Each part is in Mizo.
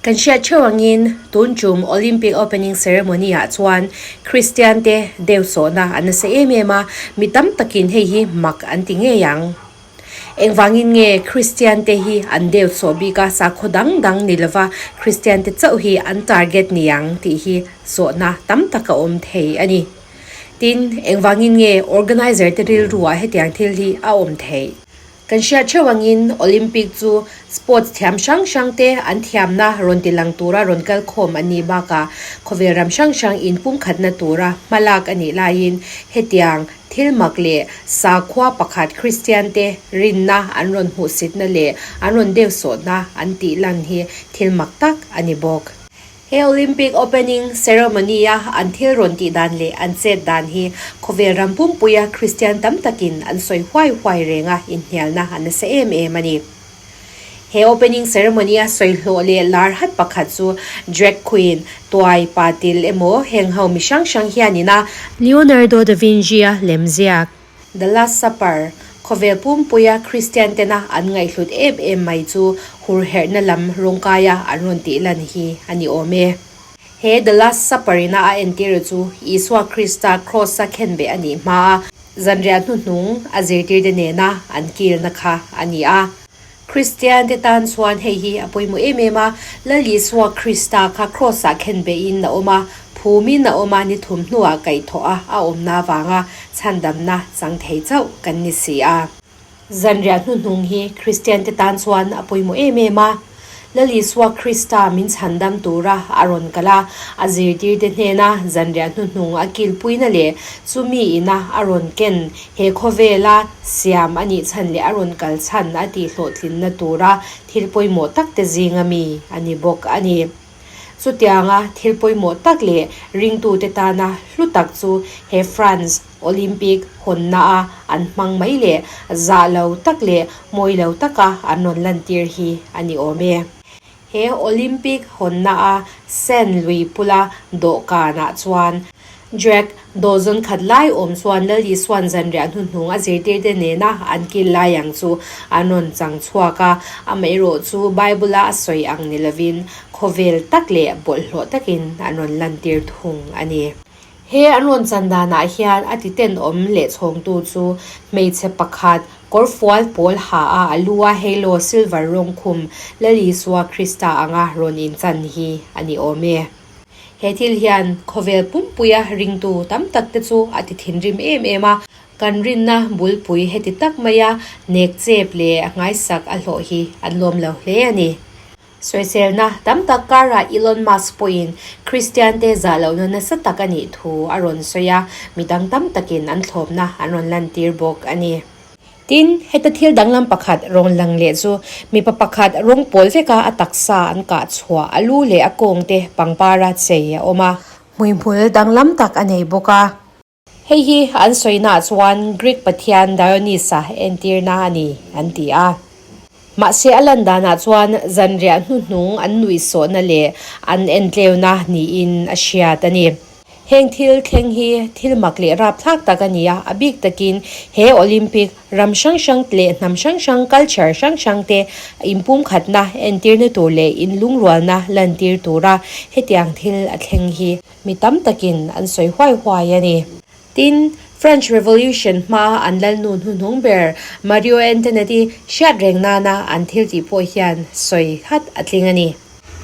Kan hriat theuh angin tun tum Olympic opening ceremony ah chuan Kristian te deusawhna an nasa em em a, mi tam takin hei hi mak an ti ngei ang. Engvangin nge Kristian te hi an deusawh bik a, sakhaw dang dang ni lova Kristian te chauh hi an target ni ang tih hi zawhna tam tak a awm thei a ni. Tin, engvangin nge organizer te rilruah hetiang thil hi a awm theih? Kan hriat theuh angin Olympic chu sports thiam hrang hrang te an thiamna rawn ti lang tura rawn kal khawm an nih bakah khawvel ram hrang hrang inpumkhatna tura hmalak a nih laiin hetiang thil mak leh sakhua pakhat Kristian te rinna an rawn hmuhsitna leh an rawn deusawhna an tih lan hi thil mak tak a ni bawk. He Olympic opening ceremony-a an thil rawn tih dan leh an chet dan hi khawvel ram pumpuia Kristian tam takin an sawi huai huai reng a, inhnialna a nasa em em a ni. He opening ceremony-a sawi hlawh leh lar hat pakhat chu drag queen, tuai, patil emaw heng ho mi hrang hrang hianin a Leonardo da Vinci-a lemziak. The Last Supper, Khawvel pumpuia Kristian tena an ngaihhlut em em mai chu hurherhna lam rawngkaia an rawn tih lan hi a ni awm e. He The Last Supper ina a entir chu Isua Krista Kraws-a khenbeh a nih hma a, zanriah hnuhnung a zirtirte nena an kilna kha a ni a. Kristian te tan chuan hei hi a pawimawh em em a, Lal Isua Krista kha Kraws-ah khenbehin a awm a, phumin a awm a, ni thum hnuah kaihthawh a a awmna avanga chhandamna chang thei chauh kan ni si a. Zanriah hnuhnung hi Kristian te tan chuan a pawimawh em em a. Lal Isua Krista min chhandam tura a rawn kal a, a zirtirte hnena zanriah hnuhnung a kilpuina leh chumi ina a rawn ken he khawvela siam a nih chhan leh a rawn kal chhan a tihhlawhtlinna tura thil pawimawh takte zinga mi a ni bawk a ni. Chutianga thil pawimawh tak leh ringtute tana hlu tak chu he France Olympic hawnna a an hmang mai leh zah lo tak leh mawi lo taka an rawn lantir hi a ni awm e. He Olympic hawnna a Seine lui pula dawhkanah chuan Drag dawhzawn khat lai awm chuan Lal Isua'n zanriah hnuhnung a zirtirte nena an kil lai ang chu an rawn chang chhuak a, amaherawh chu Bible-a a sawi ang ni lovin khawvel tak leh bawlhhlawh takin an rawn lantir thung a ni. He an rawn chan danah hian a titenawm leh chhawngtu chu hmeichhe pakhat kawrfual pawl ha a a lu a halo silver rawng khum Lal Isua Krista anga rawn inchan hi a ni awm e. He thil hian khawvel pumpuia ringtu tam tak te chu a ti thinrim em em a, kan rinna bulpui heti tak maia nek chep leh nghaisak a hlawh hi an lawm lo hle a ni. Sawiselna tam tak karah Elon Musk pawhin Kristian te zah lohna nasa tak a nih thu a rawn sawi a, midang tam takin an thlawpna an rawn lantir bawk a ni. Tin, heta thil danglam pakhat rawn lang leh chu mipa pakhat rawng pawl veka a taksa an kah chhuah a lu leh a kawng te pangpara chei a awm a. Hmuihmul danglam tak a nei bawk a. Hei hi an sawinaah chuan Greek pathian Dionysa entirna a ni an ti a. Mahse a lan danah chuan zanriah hnuhnung an nuihsawhna leh an entleuna niin a hriat a ni. Heng thil thleng hi thil mak leh rapthlak tak a ni a, a bik takin he Olympic ram hrang hrang leh hnam hrang hrang culture hrang hrang te inpumkhatna entirna tur leh inlungrualna lantir tura hetiang thil a thleng hi mi tam takin an sawi huai huai a ni. Tin, French Revolution hmaa an lalnu hnuhnung ber Mario Antoinette-i hriat reng nana an thil tih pawh hian sawi hat a tling a ni.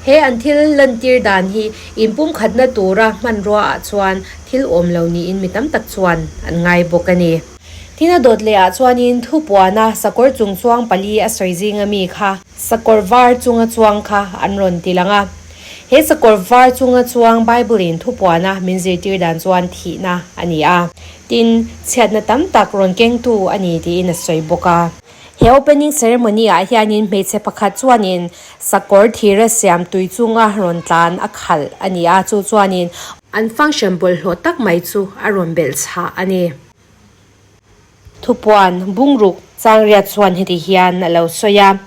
He an thil lantir dan hi inpumkhatna tura hmanrua ah chuan thil awm lo niin mi tam tak chuan an ngai bawk a ni. Tin a dawt leh ah chuanin thupuana sakawr chung chuang pali a sawi zinga mi kha sakawr var chunga chuang kha an rawn ti lang a. He sakawr var chunga chuang Bible in thupuana min zirtir dan chuan thihna a ni a. Tin, chhiatna tam tak rawn kengtu a ni tiin a sawi bawk a. He opening ceremony ah hianin hmeichhe pakhat chuanin sakawr thira siam tui chunga rawn tlan a khalh a ni a, chu chuanin an function bawlhhlawh tak mai chu a rawn belh chhah a ni. Thupuan bungruk changriat chuan heti hian a lo sawi a,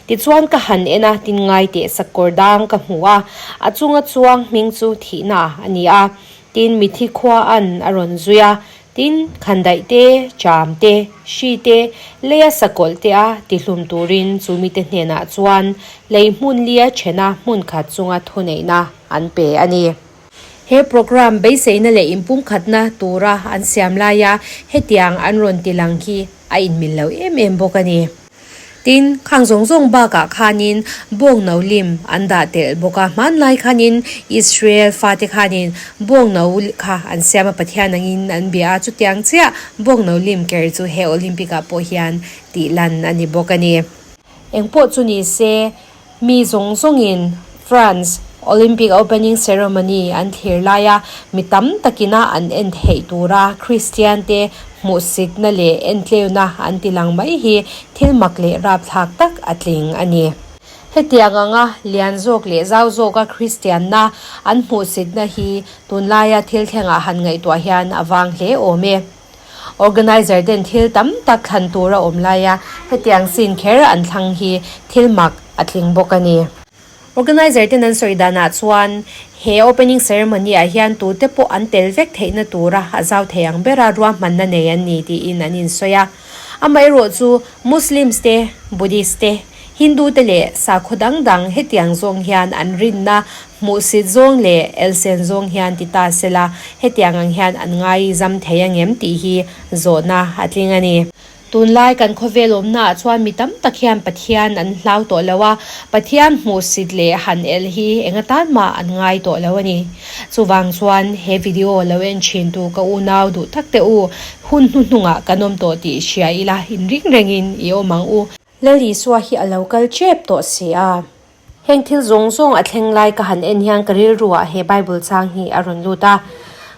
Tichuan ka han en a, tin ngai teh sakawr dang ka hmu a, a chunga chuang hming chu thihna a ni a, tin mithi khua an a rawn zui a. Tin, khandaih te, cham te, hri te, leia sakawlh te a tihlum turin chu mite hnenah chuan lei hmun lia thena hmun khat chunga thuneihna an pe a ni. He programme beiseina leh inpumkhatna tura an siam laia hetiang an rawn tilang hi a inmil lo em em bawk a ni. Tin, khang zawng zawng bakah khanin bawngno lim an dah telh bawk a. Hmanlai khanin Israel fate khanin bawngno kha an siam a, Pathian angin an bia a. Chutiang chiah bawngno lim ker chu he Olympic ah pawh hian tih lan a ni bawk a ni. Engpawh chu ni se, Mi zawng zawngin France Olympic opening ceremony an thlir laia mi tam takina an en theih tura Kristiante hmuhsitna leh entleuna an ti lang mai hi thil mak leh rapthlak tak a tling a ni. Hetiang anga lian zawk leh zau zawka Kristianna an hmuhsitna hi tunlaia thil thlengah han ngaihtuah hian a vang hle awm e. Organizer ten thil tam tak thlan tur a awm lai a, hetiang scene kher an thlang hi thil mak a tling bawk a ni. Organizer ten an sawi danah chuan he opening ceremony ah hian tute pawh an tel vek theihna tura a zau thei ang bera ruahmanna nei an ni tiin an insawi a. Amaherawh chu Muslims te, Buddhist te, Hindu te leh sakhaw dang dang hetiang zawng hian an rinna hmuhsit zawng leh elsen zawng hian ti ta sela hetiang ang hian an ngaizam thei angem tih hi zawhna a tling a ni. Tunlai kan khawvel awmnaah chuan mi tam tak hian Pathian an hlau tawh lo a, Pathian hmuhsit leh han el hi eng atan mah an ngai tawh lo a ni. Chuvang chuan he video lo en thin tu ka unau duh tak te u, hun hnuhnungah kan awm tawh tih hria ila inring rengin i awm ang u. Lal Isua hi a lo kal tep tawh si a. Heng thil zawng zawng a thleng lai ka han en hian ka rilruah he Bible chang hi a rawn lut a.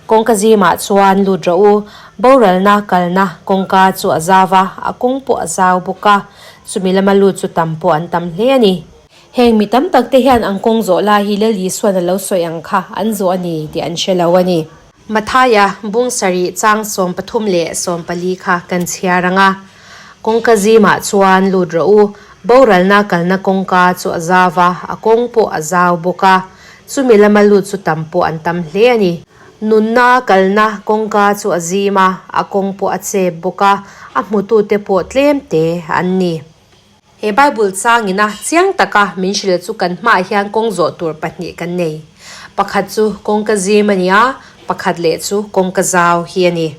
Kawngka zimah chuan lut rawh u, boralna kalna kawngka chu a zau a, a kawng pawh a zau bawk a, chumi lama lut chu tam pawh an tam hle a ni. Heng mi tam tak te hian an kawng zawh lai hi Lal Isua'n a lo sawi ang kha an zawh a ni tih an hre lo a ni. Mathaia bung sarih chang 33 leh 14 kha kan chhiar ang a, Kawngka zimah chuan lut rawh u, boralna kalna kawngka chu a zau a, a kawng pawh a zau bawk a, chumi lama lut chu tam pawh an tam hle a ni. Nunna kalna kawngka chu a zim a, a kawng pawh a chep bawk a, a hmutute pawh tlem te an ni. He Bible changina chiang taka min hrilh chu kan hmaah hian kawng zawh tur pahnih kan nei. Pakhat chu kawngka zim a ni a, pakhat leh chu kawngka zau hi a ni.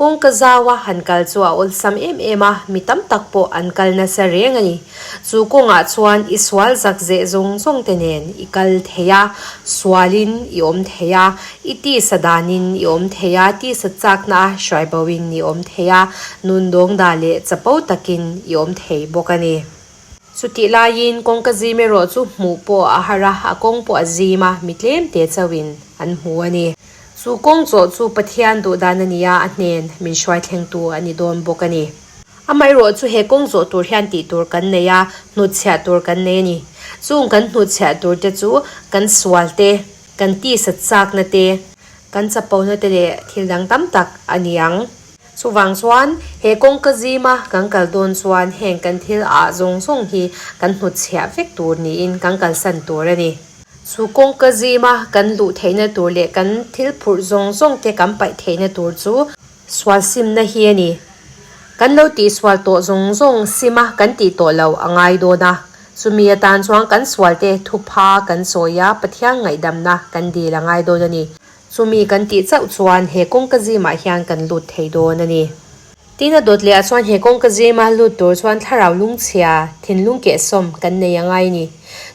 Kawngka zaua han kal chu a awlsam em em a, mi tam tak pawh an kal nasa reng a ni. Chu kawngah chuan i sual zak zeh zawng zawng te nen i kal thei a, sualin i awm thei a, i tisa danin i awm thei a, tisa chakna a hruai boin i awm thei a, nun dawngda leh chapo takin i awm thei bawk a ni. Chutih laiin kawngka zim erawh chu hmuh pawh a har a, a kawng pawh a zim a, mi tlem te chauhin an hmu a ni. Chu kawng chawh chu Pathian duhdan a ni a, a hnen min hruai thlengtu a ni dawn bawk a ni. Amaherawh chu he kawng zawh tur hian tih tur kan nei a, hnutchhiah tur kan nei a ni. Chung kan hnutchhiah tur te chu kan sual te, kan tisa chakna te, kan chapona te leh thil dang tam tak a ni ang. Chuvang chuan he kawngka zima kan kal dawn chuan heng kan thil ah zawng zawng hi kan hnutchhiah vek tur niin kan kalsan tur a ni. Chu kawngka zima kan luh theihna tur leh kan thil phurh zawng zawng te kan paih theihna tur chu sual simna hi a ni. Kan lo tihsual tawh zawng zawng sima kan tih tawh lo a ngai dawn a. Chumi atan chuan kan sualte thupha kan sawi a, Pathian ngaihdamna kan dil a ngai dawn a ni. Chumi kan tih chauh chuan he kawngka zimah hian kan lut thei dawn a ni. Tin a dawt leh ah chuan he kawngka zima lut tur chuan thlarau lungchhia, thinlung kehsawm kan nei a ngai a ni.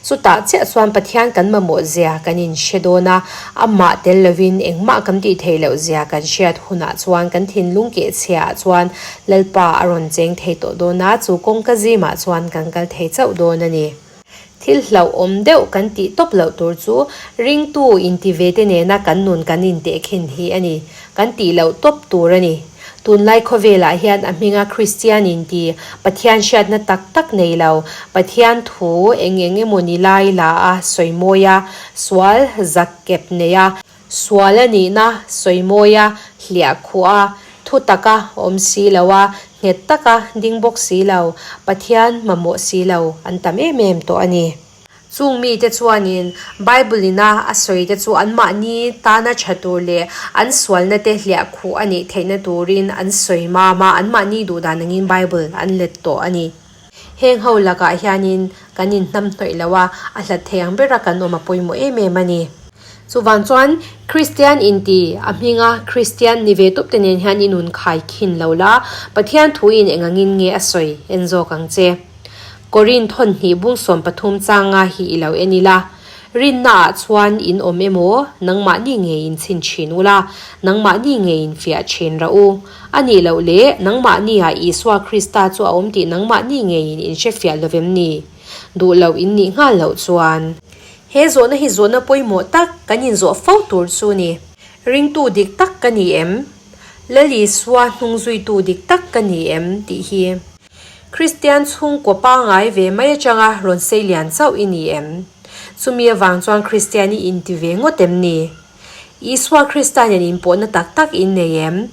Chutah chiah chuan Pathian kan mamawh zia kan inhre dawn a, amah tel lovin engmah kan tih theih loh zia kan hriat hunah chuan kan thinlung kehchhia ah chuan Lalpa a rawn cheng thei tawh dawn a, chu kawngka zimah chuan kan kal thei chauh dawn a ni. Thil hlauhawm deuh kan tih tawp loh tur chu ringtu inti ve te nena kan nun kan intehkhin hi a ni. Kan tih loh tawp tur a ni. Tunlai khawvelah hian a hminga Kristian inti, Pathian hriatna tak tak nei lo, Pathian thu eng eng emaw ni lai la a sawi mawi a, sual zak kep nei a, Sual a nihna sawi mawi a, hliah khuh a, thu taka awm si lo a, nghet taka ding bawk si lo, Pathian mamawh si lo an tam em em tawh a ni. Chung mite chuanin Bible-ina a sawite chu anmahni tana tha tur leh an sualnate hliah khuh a nih theihna turin an sawi mam a, anmahni duhdan angin Bible an let tawh a ni. Heng ho lakah hianin kan inhnamhnawih lo a, a hlat thei ang bera kan awm a pawimawh em em a ni. Chuvang chuan Kristian inti a hminga Kristian ni ve tawp te nen hian i nun khai khin lo la, Pathian thuin eng angin nge a sawi en zawk ang che. Korin thawn hnih bung 13 changa hi i lo en ila, Rinnaah chuan in awm emaw, nangmahni ngeiin chhin thin ula, nangmahni ngeiin fiah thin rah u. A nih loh leh, nangmahniah Isua Krista chu a awm tih nangmahni ngeiin in hre fiah lo vem ni? Duh loh in nih nghal loh chuan. He zawhna hi zawhna pawimawh tak kan inzawh fo tur chu ni. Ringtu dik tak ka ni em? Lal Isua hnungzuitu dik tak ka ni em? tih hi. Kristian chhungkaw pangai ve mai atanga rawn sei lian chauh i ni em? Chumi avang chuan Kristian i inti ve ngawt em ni? Isua Krista nen inpawhna tak tak in nei em?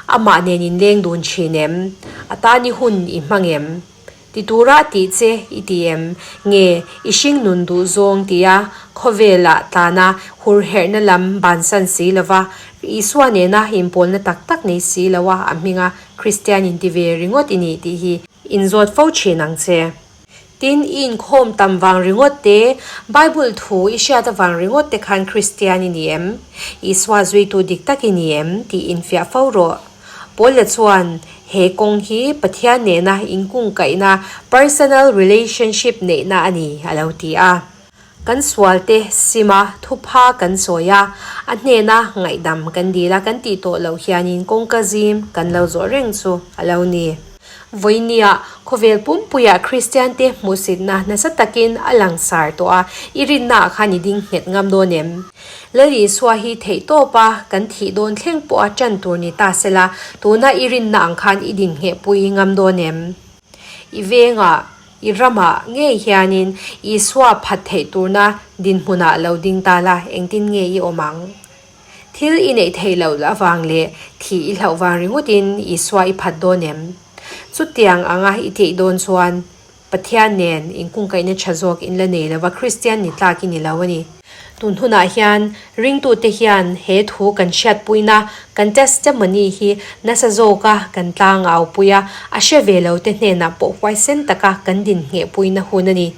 Amah nen in leng dun thin em? A tan i hun i hmang em? Ti tura a tih che i ti em? Nge i hring nun duh zawng tia khawvelah tlana hurherhna lam bansan si lova Isua nena inpawlna tak tak nei si loa a hminga Kristian inti ve ringawt i nih tih hi inzawt fo thin ang che. Tin, i inkhawm tam vang ringawt te, Bible thu i hriat avang ringawt te khan Kristian i ni em? Isua zuitu dik tak i ni em? tih infiah fo rawh. Paula chuan he kawng hi Pathian nena inkungkaihna, personal relationship, neihna a ni, a lo ti a. Kan sualte sim a, thupha kan sawi a, a hnena ngaihdam kan dil a, kan tih tawh loh hianin kawngka zim kan lo zawh reng chu a lo ni. Vawinia khawvel pumpuiah Kristiante hmuhsitna nasa takin a langsar tawh a, i rinnaah khan i ding nghet ngam dawn em? Lal Isua hi theih tawp a, kan thih dawn thleng pawha ṭan tur ni ta sela, tuna i rinna ang khan i din nghehpui ngam dawn em? I vengah I ramah ngei hianin Isua phat theih turna dinhmunah lo ding ta la, engtin nge i awm ang? Thil i neih theih loh avang leh thih i hlauh vang ringawtin Isua i phat dawn em? Chutiang anga i tih dawn chuan Pathian nen inkungkaihna tha zawk in la nei lova Kristian ni tlak i ni lo a ni. Tun hunah hian ringtute hian he thu kan hriatpuina, kan testimony hi nasa zawka kan tlangau-pui a, a hre ve lote hnenah pawh huaisen taka kan dinhnghehpuina hun a ni.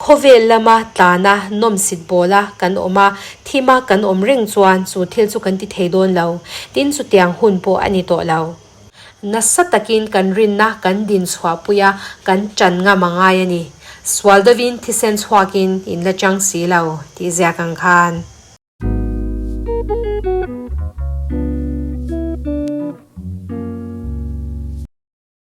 Khawvel lama tlana nawmsit bawla kan awm a, thima kan awm reng chuan chu thil chu kan ti thei dawn lo. Tin, chutiang hun pawh a ni tawh lo. Nasa takin kan rinna kan din chhuahpui a, kan ṭan ngam a ngai a ni. Sual deuhin thisen chhuakin in la chang si lo, tih ziak ang khan.